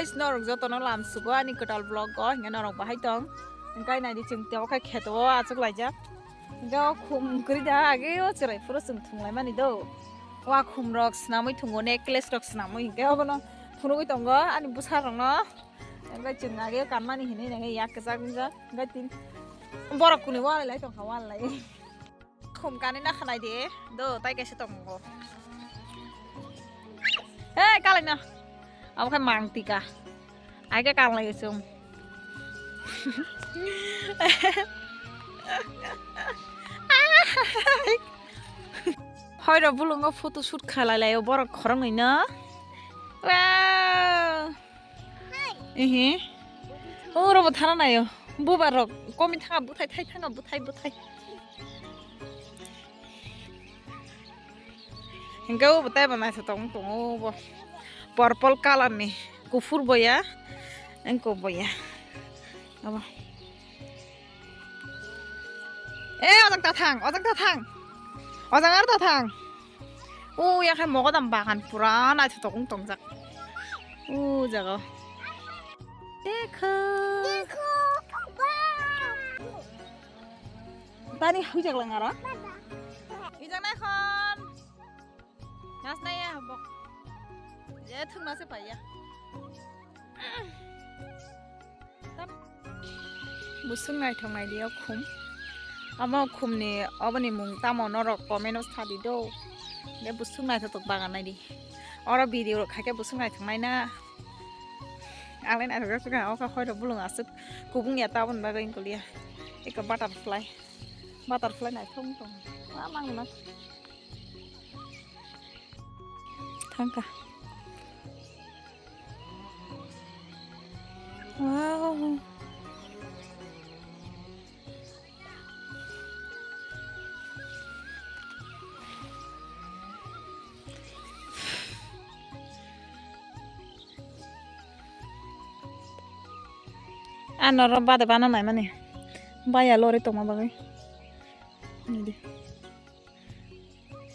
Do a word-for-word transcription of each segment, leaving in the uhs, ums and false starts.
Norok jotono lam sugo ani kwtal vlog o, hingke norok bahai tong. Hingke naidi chwng tebo khe kheto o achuk laijak. Hingke o khum kwrwi da age o chwrai phuru chwng thung laimani do. Wa khum rok swnamwi thungo, necklace rok swnamwi hingke obono phunugwi tongo ani bwsa rokno. Hingke chwng age kanmani hinwi nangkhe yak kwchak wngjak. Hingke tin borok kuni walai lai tongkha walai. Khum kanwi nakha naidi do, tai kaisa tongo. Hey, kalai no. Abo khe mang tika. Ai khe kalai chum. Hoi ro bulungo photo shoot khalai lai borok khoroknwi no. Wow. Ehe. O robo thana nayo. Bubar rok komi thanga buthai thai thanga buthai buthai. Hingke o bwtai bo naithotok wng tongo bo. Purple colour ni kuphur boya, engko boya. Abo. Eh, ojak ta thang, ojak ta thang. Ojak ar ta thang. O yakhai mogodam bagan pura naithotok wng tongjak. O jaga. Dekho. Dekho. Tani hujak lang aro. Ijak nai khon. Nas nai ya bok. Je thung nase paiya. Buswk naithok naidi o khum. Amo khumni oboni mung tamo norok comment o sadi do. Hingke buswk naithotok bagan naidi. Oro video rok khaikhe buswk naithok naina. Ang le naithok jak suka o kha hoi rok bulung aswk kubung ya taboni bagwi wngkol ya. Eko butterfly. Butterfly naithok wng tong. Ma mang na. Thangka. Wow. Ano ro bade bana nai mani. Baya lori tongma bagwi. Nidi.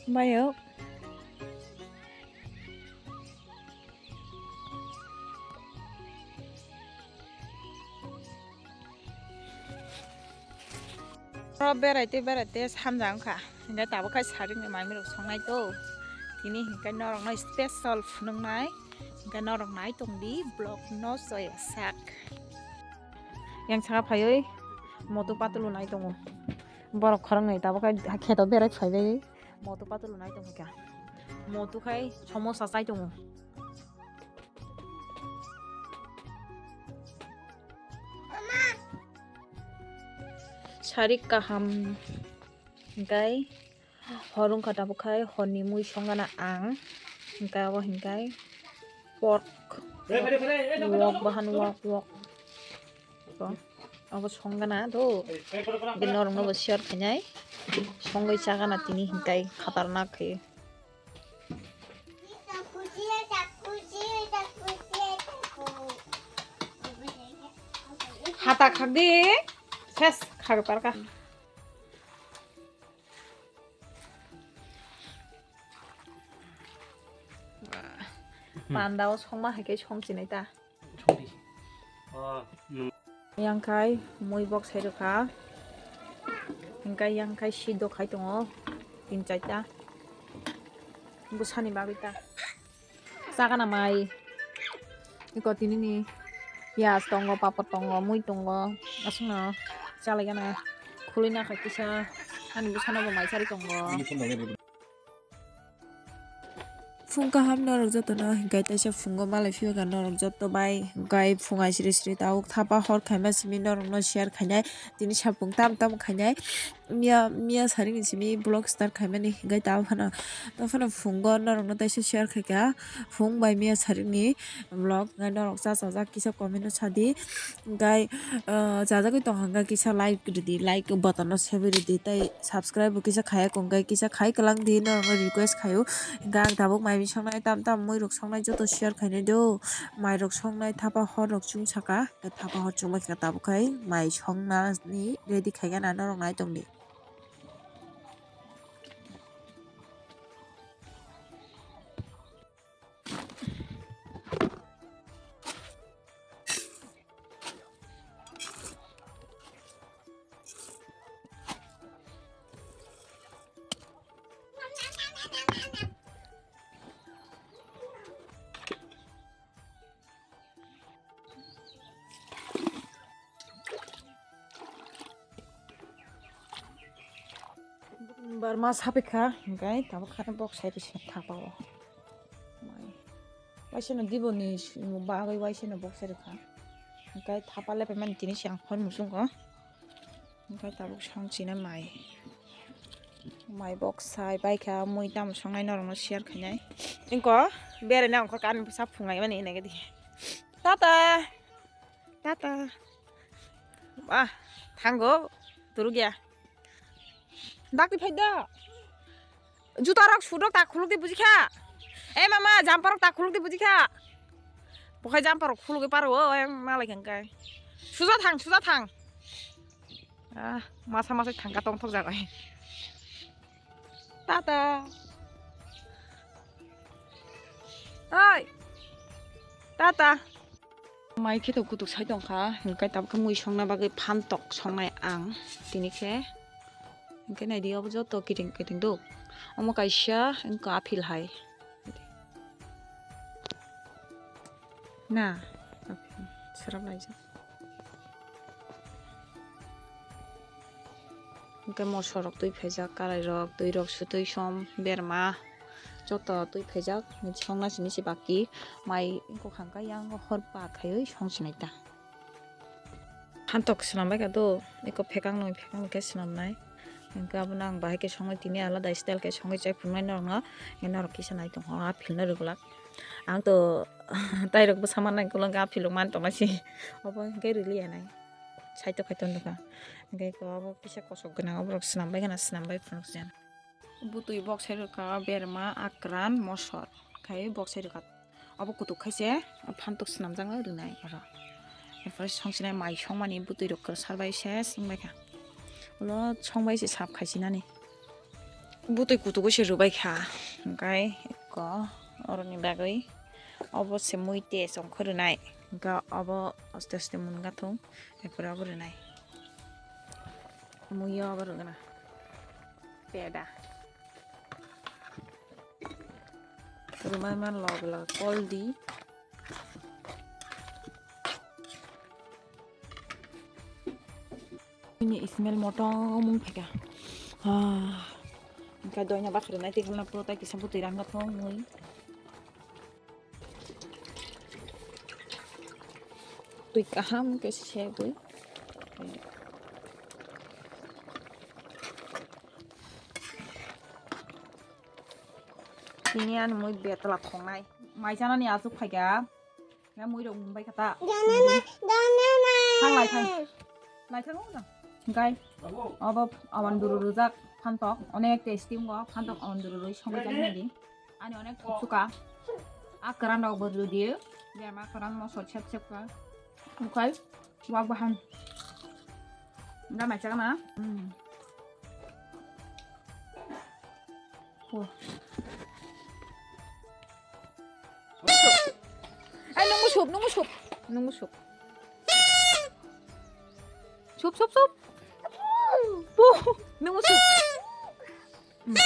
Bayo. Oro berai tei berai tei samjak wngkha. Hingke tabuk khai saring ni manwi rok songnai to. Tini hingke norok no special phunuknai. Hingke norok nai tongdi vlog no soya sak. Yang saka phaiwi moto patulu nai tongo. Borok khoroknwi tabuk khai kheto berai phaibai. Moto patulu nai tongkha. Moto khai somosa chai tongo. Sarik kaham hingkai hor wngkha tabuk khai horni mui songana ang hingkai abo hingkai pork wok bahan wok wok. Abo songana do. Bini norokno bo share khainai. Songwi chagana tini hinkai khatarnak khe. Hata khakdi. Ses khak tarka. Panda o songma hai khe song chinai ta. Songdi. Oh, nung. Yang khai mui bok sai rwkha. Hingkai yang khai siddo khai tongo. Tin chaita. Bwsani bagwi ta. Chakana mai. Iko tinini piyaj tongo, papor tongo, mui tongo. Aswkno chalaigana. Khulina khai kisa. Ani bwsano bo mai sari tongo. Phung kaham norok jotono, hingkai teisa phungo malai phiyokha norok joto bai, hingkai phung aisiri siri tabuk thapa hor khaima simi norokno share khainai, tini sapung tam tam khainai, miya miya saringni simi vlog start khaimani, hingkai tamo phano, tamo phano phungo norokno teisa share khaikha, phung bai miya saringni vlog. Hingke norok cha chajak kisa comment o sadi. Hingke, ah, chajagwi tong hingke kisa like ridi, like button no sebi ridi, tei subscribe bo kisa khaya kong khe kisa khai kwlang di, norokno request khaio. Hingke ang tabuk mai mui songnai tam tam mui rok songnai joto share khainai do. Mai rok songnai thapa hor rok chum saka, thapa hor chum khe tabuk khai mai songnani ready khaigana norok nai tongdi. Ma sapikha, hingkai tabuk khana bok sai risi thapa o. Mai. Waisano diboni bagwi waisano bok sai rikha. Hingkai thapa lepaimani tini siang hor muchungo. Hingkai tabuk song china mai. Mai bok sai baikha, mui tamo songnai norokno share khainai. Ingko beraina ongkha kani bwsa phungai mani hinai gadi. Tata. Tata. Ah, thango. Turugya. Dakti phai da. Juta rok, shoe rok ta khuluk di buji kha. Eh mama, jumper rok ta khuluk di buji kha. Bokhai jumper rok khuluk paro o, eh, malai kha kai. Suja thang, suja thang. Ah, masa masa thang ka tong thok jagai. Tata. Oi. Tata. Mai khe to kutuk sai tong kha, hingkai tabuk khe mui songna bagwi phantok songnai ang tini khe. Hingkai naidi obo joto kiting kiting do. Omo kaisa wngkha aphil hai. Na, aphil srap laijak. Hingke moso rok twi phaijak, karai rok, twi rok, sutwi som, berma, joto twi phaijak. Songna sini se baki mai wngkha kha, yang hor par khaiwi song sinai ta. Phantok swnam bai kha do, eko phekang noi, phekang noi khe swnam nai. Hingke abono ang bahai khe songwi tini alada style khe songwi chai phunuknai norokno, norok kisa nai tongkha, o aphilno rwgwlak. Ang to tairok bwsa mannai, ukulok aphilok man tongnaisi, obo hingke rwliya nai. Saito khai ton dukha. Hingke eko obo kisa kosok gwnang, oborok swnam bai gana, swnam bai phunuk jan. Butui bok sai rwkha, berma, akran, mosor khai bok sai rwkha. Obo kutuk khai se phantok swnamjak rwnai oro. Erpore songsinai mai songmani butui rok kwsar bai se swng bai kha. Ulo song bai se sap khai sinani. Butui kutugo se rwbai kha. Hingkai eko oroni bagwi obo se mui test ongkha rwnai. Hingke obo aste aste mungya thung. Erpore obo rwnai. Muiyo obo rwgwna. Peda. Rwmai man log log kol di. Ini smell motom wng phaikha. Ah. Hingke doina bakhrwnai tei hwnna puro tai kisa bwtwi rang thung mui. Twi kaham khe segwi. Tini ani mui betla thongnai. Mai chanani aswk phaikha. Ya mui rok mumbai kha ta. Thang lai thang. Lai thang o. Hingkai obo awan duru rujak phantok. Onek tasty wngo phantok awan duru rui songwi chani di. Ani onek thuksuka. A kwran rok bo rudi. Berma kwran moso sep sep kha. Hingkai wak bahan. Hingkai mai chakna. Hmm. Ho. Ai, nung musup, nung musup, nung musup. Sup, sup, sup. Po, nung musup. Hmm.